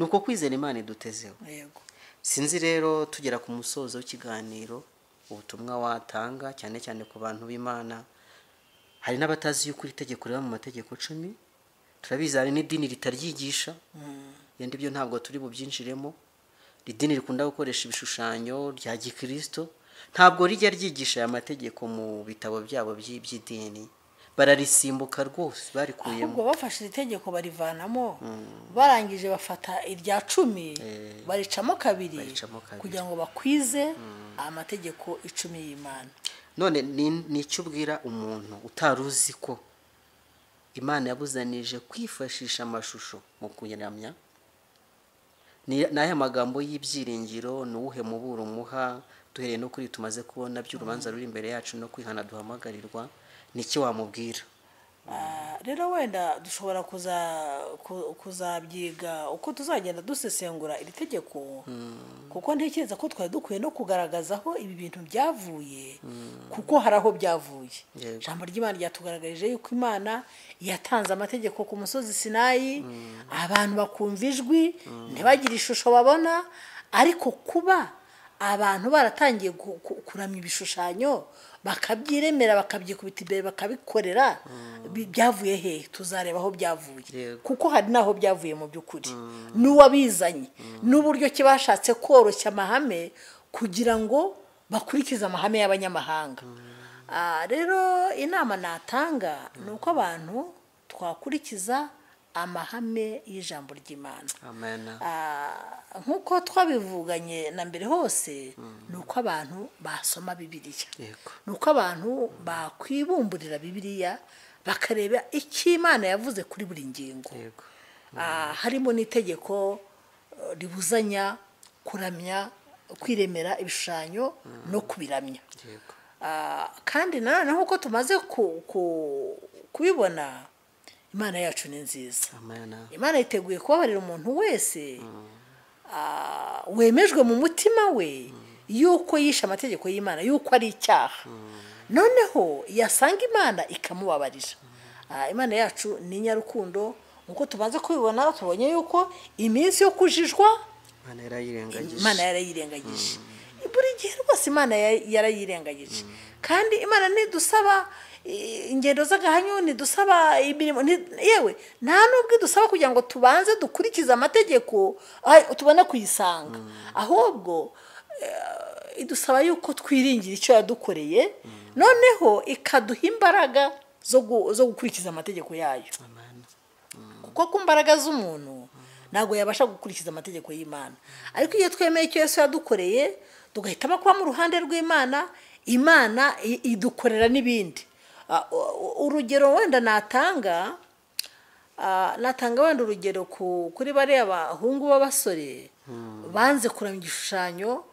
nuko kwizera Imana idutezeho. Yego. Sinzi rero tugera ku musozo w'ikiganiro, ubutumwa watanga cyane cyane ku bantu b'Imana. Hari n'abatazi yuko iri tegeko riba mu mategeko 10, turabizi hari n'idini ritaryigisha, yenda ibyo ntabwo turi bubyinjiremo. Idini rikunda gukoresha ibishushanyo rya gikristo, ntabwo rijya ryigisha aya mategeko mu bitabo byabo by'idini, bararisimbuka rwose, barikuyemo. Ahubwo bafashe iri tegeko barivanamo, barangije bafata irya 10 baricamo kabiri kugira ngo bakwize amategeko 10 y'Imana. None ni icyo ubwira umuntu utaruzi ko Imana yabuzanije kwifashisha amashusho mu kuyiramya? Ni aya magambo y'ibyiringiro, ni uwuhe muburo umuha duhereye no kuri tumaze kubona by'urubanza ruri imbere yacu no kwihana duhamagarirwa? Ni iki wamubwira? Rero wenda dushobora kuzabyiga uko tuzagenda dusesengura iri tegeko, kuko ntekereza ko twari dukwiye no kugaragaza aho ibi bintu byavuye, kuko hari aho byavuye. Ijambo ry'Imana ryatugaragarije yuko Imana yatanze amategeko ku musozi Sinayi, abantu bakumva ijwi ntibagire ishusho babona, ariko kuba abantu baratangiye kuramya ibishushanyo bakabyiremera bakabyikubita imbere bakabikorera, byavuye hehe? Tuzareba aho byavuye, kuko hari naho byavuye mu by'ukuri, n'uwabizanye n'uburyo ki bashatse koroshya amahame kugira ngo bakurikize amahame y'abanyamahanga. Rero inama natanga ni uko abantu twakurikiza amahame y'ijambo ry'Imana. Amen. Nkuko twabivuganye na mbere hose, ni uko abantu basoma Bibiliya. Ni uko abantu bakwibumburira Bibiliya bakareba icyo Imana yavuze kuri buri ngingo. Harimo n'itegeko ribuzanya kuramya, kwiremera ibishushanyo no kubiramya. Kandi nanone nkuko tumaze kubibona, Imana yacu ni nziza. Imana yiteguye kubabarira umuntu wese wemejwe mu mutima we yuko yishe amategeko y'Imana, yuko ari icyaha. Noneho yasanga Imana ikamubabarira. Imana yacu ni nyarukundo. Nkuko tumaze kubibona, tubonye yuko iminsi yo kujijwa Imana yarayirengagije. Buri gihe rwose Imana yarayirengagije. Kandi Imana ntidusaba ingendo z'agahanyo, ntidusaba imirimo, yewe nta nubwo idusaba kugira ngo tubanze dukurikize amategeko tubone kuyisanga, ahubwo idusaba yuko twiringira icyo yadukoreye, noneho ikaduha imbaraga zo gukurikiza amategeko yayo. Kuko ku mbaraga z'umuntu ntabwo yabasha gukurikiza amategeko y'Imana. Ariko iyo twemeye icyo Yesu yadukoreye, tugahitamo kuba mu ruhande rw'Imana, Imana idukorera n'ibindi. Urugero wenda natanga wenda urugero kuri bariya bahungu b'abasore banze kuramya igishushanyo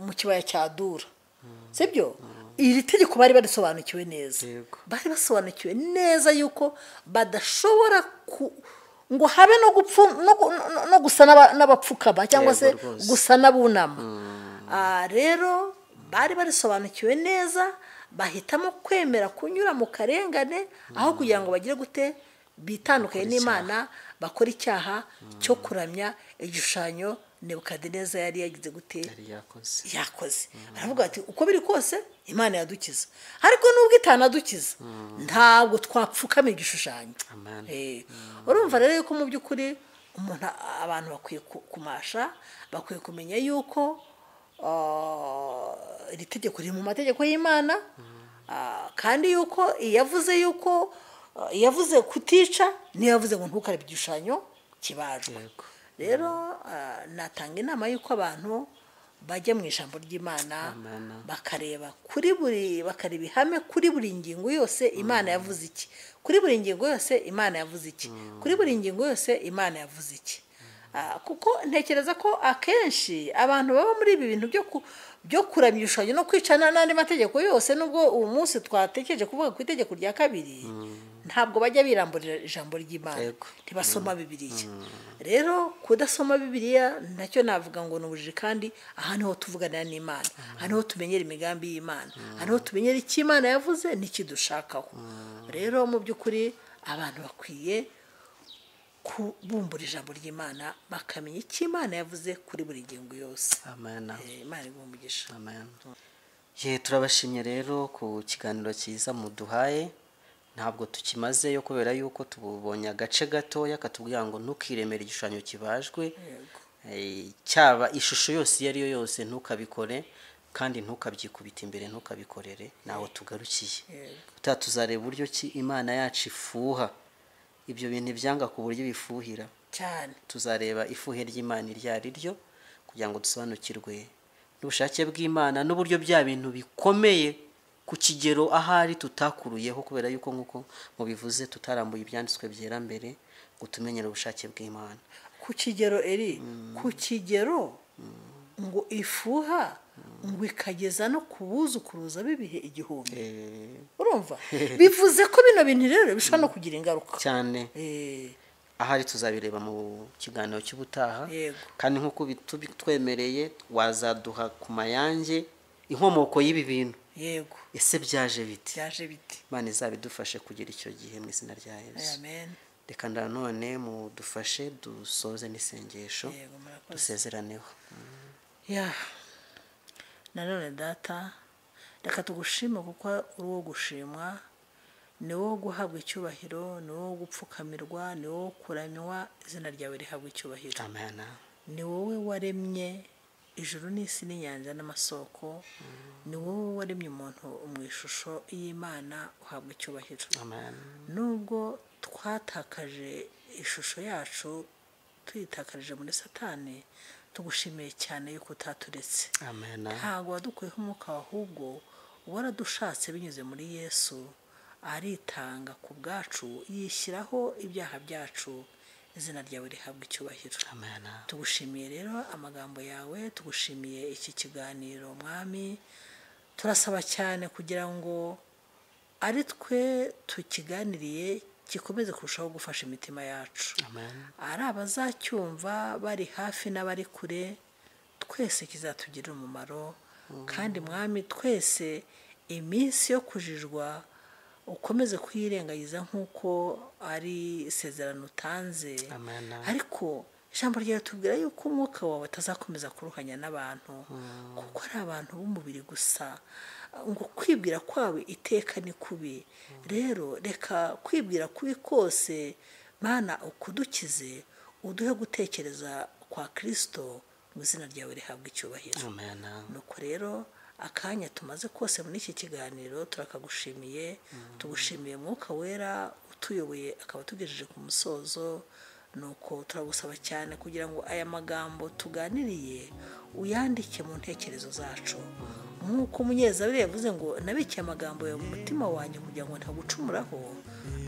mu kibaya cya Dura, sibyo? Iri tegeko bari barisobanukiwe neza, bari basobanukiwe neza yuko badashobora ngo habe no gupfu no gusa n'abapfukama cyangwa se gusa n'abunama. Rero bari barisobanukiwe neza, bahitamo kwemera kunyura mu karengane aho kugira ngo bagire gute bitandukanye n'Imana, bakora icyaha cyo kuramya igishushanyo Nebukadineza yari yagize gute yakoze. Baravuga ati uko biri kose Imana yadukiza, ariko nubwo itanadukiza ntabwo twapfukama igishushanyo. Urumva rero yuko mu by'ukuri umuntu, abantu bakwiye kumasha, bakwiye kumenya yuko iri tegeko riri mu mategeko y'Imana, kandi yuko yavuze yuko yavuze kutica, niyo yavuze ngo ntukarebe igishushanyo kibajwe. Rero natanga inama yuko abantu bajya mu ijambo ry'Imana, bakareba kuri buri, bakareba ihame kuri buri ngingo yose Imana yavuze iki, kuri buri ngingo yose Imana yavuze iki, kuri buri ngingo yose Imana yavuze iki. Kuko ntekereza ko akenshi abantu baba muri ibi bintu byo kuramya ibishushanyo no kwicana n'andi mategeko yose, nubwo uwo munsi twatekereje kuvuga ku itegeko rya kabiri, ntabwo bajya biramburira ijambo ry'Imana, ntibasoma Bibiliya. Rero kudasoma Bibiliya nacyo navuga ngo ni ubujiji, kandi aha niho tuvuganira n'Imana, aha niho tumenyera imigambi y'Imana, aha niho tumenyera icyo Imana yavuze n'ikidushakaho. Rero mu by'ukuri abantu bakwiye kubumbura ijambo ry'Imana, bakamenya icyo Imana yavuze kuri buri ngingo yose. Amen. Imana iguhe umugisha. Amen. Turabashimye rero ku kiganiro cyiza muduhaye. Ntabwo tukimazeyo kubera yuko tubonye agace gatoya katubwira ngo ntukiremere igishushanyo kibajwe, cyaba ishusho yose iyo ari yo yose ntukabikore, kandi ntukabyikubita imbere, ntukabikorere. Naho tugarukiye tuzareba uburyo ki Imana yacu ifuha ibyo bintu byanga ku buryo bifuhira cyane. Tuzareba ifuhe ry'Imana iryo ari ryo kugira ngo dusobanukirwe n'ubushake bw'Imana n'uburyo bya bintu bikomeye ku kigero ahari tutakuruyeho, kubera yuko nkuko mubivuze tutarambuye ibyanditswe byera mbere ngo tumenyere ubushake bw'Imana ku kigero eri ku kigero ngo ifuha ngo ikageza no kubuzukuruza bibihe 1000. Urumva bivuze ko bino bintu rero bishobora no kugira ingaruka cyane. Ahari tuzabireba mu kiganiro cy'ubutaha, kandi nkuko bitwemereye wazaduha ku mayange inkomoko y'ibi bintu. Yego, ese byaje biti? Byaje biti. Imana izabidufashe kugira icyo gihe mu izina rya Yesu. Amen. Reka nanone mudufashe dusoze n'isengesho, dusezeraneho. Ya nanone Data, reka tugushime kuko uri uwo gushimwa, ni wowe guhabwa icyubahiro, ni wowe gupfukamirwa, ni wowe kuramywa, izina ryawe rihabwa icyubahiro. Amen. Ni wowe waremye ijuru n'isi n'inyanja n'amasoko, ni wowe waremye umuntu mu ishusho y'Imana, uhabwa icyubahiro. Amen. Nubwo twatakaje ishusho yacu tuyitakarije muri Satani, tugushimiye cyane yuko utaturetse. Amen. Ntabwo wadukuyeho umwuka, ahubwo waradushatse binyuze muri Yesu, aritanga ku bwacu, yishyiraho ibyaha byacu, izina ryawe rihabwa icyubahiro. Amen. Tugushimiye rero amagambo yawe, tugushimiye iki kiganiro Mwami. Turasaba cyane kugira ngo ari twe tukiganiriye gikomeze kurushaho gufasha imitima yacu. Amen. Ari abazacyumva bari hafi n'abari kure, twese kizatugirira umumaro. Kandi Mwami, twese iminsi yo kujijwa Ukomeze kuyirengagiza nk'uko ari isezerano utanze. Amen. Ariko ijambo ryawe tubwira yuko umwuka wawe atazakomeza kuruhanya n'abantu, kuko ari abantu b'umubiri gusa, ngo kwibwira kwawe iteka ni kubi. Rero reka kwibwira kubi kose, Mana, ukudukize, uduhe gutekereza kwa Kristo, mu izina ryawe rihabwa icyubahiro. Amen. Nuko rero akanya tumaze kose muri iki kiganiro turakagushimiye, tugushimiye Mwuka Wera utuyoboye akaba atugejeje ku musozo. Nuko turagusaba cyane kugira ngo aya magambo tuganiriye uyandike mu ntekerezo zacu, nk'uko umunyezaburi yavuze ngo nabikiye amagambo yawe mu mutima wanjye kugira ngo ntagucumuraho.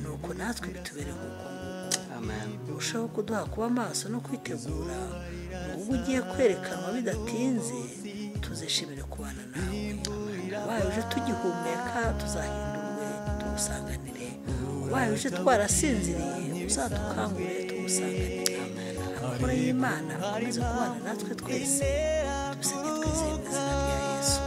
Nuko natwe bitubere nk'uko nguko. Amen. Urushaho kuduha kuba maso no kwitegura ngo ubwo ugiye kwerekanwa bidatinze tuzishimire kubana nawe. Ubaye uje tugihumeka tuzahindurwe tugusanganire, ubaye uje twarasinziriye uzadukangure tugusanganire. Amahoro y'Imana akomeze kubana natwe twese, tubisabye twizeye mu izina rya Yesu.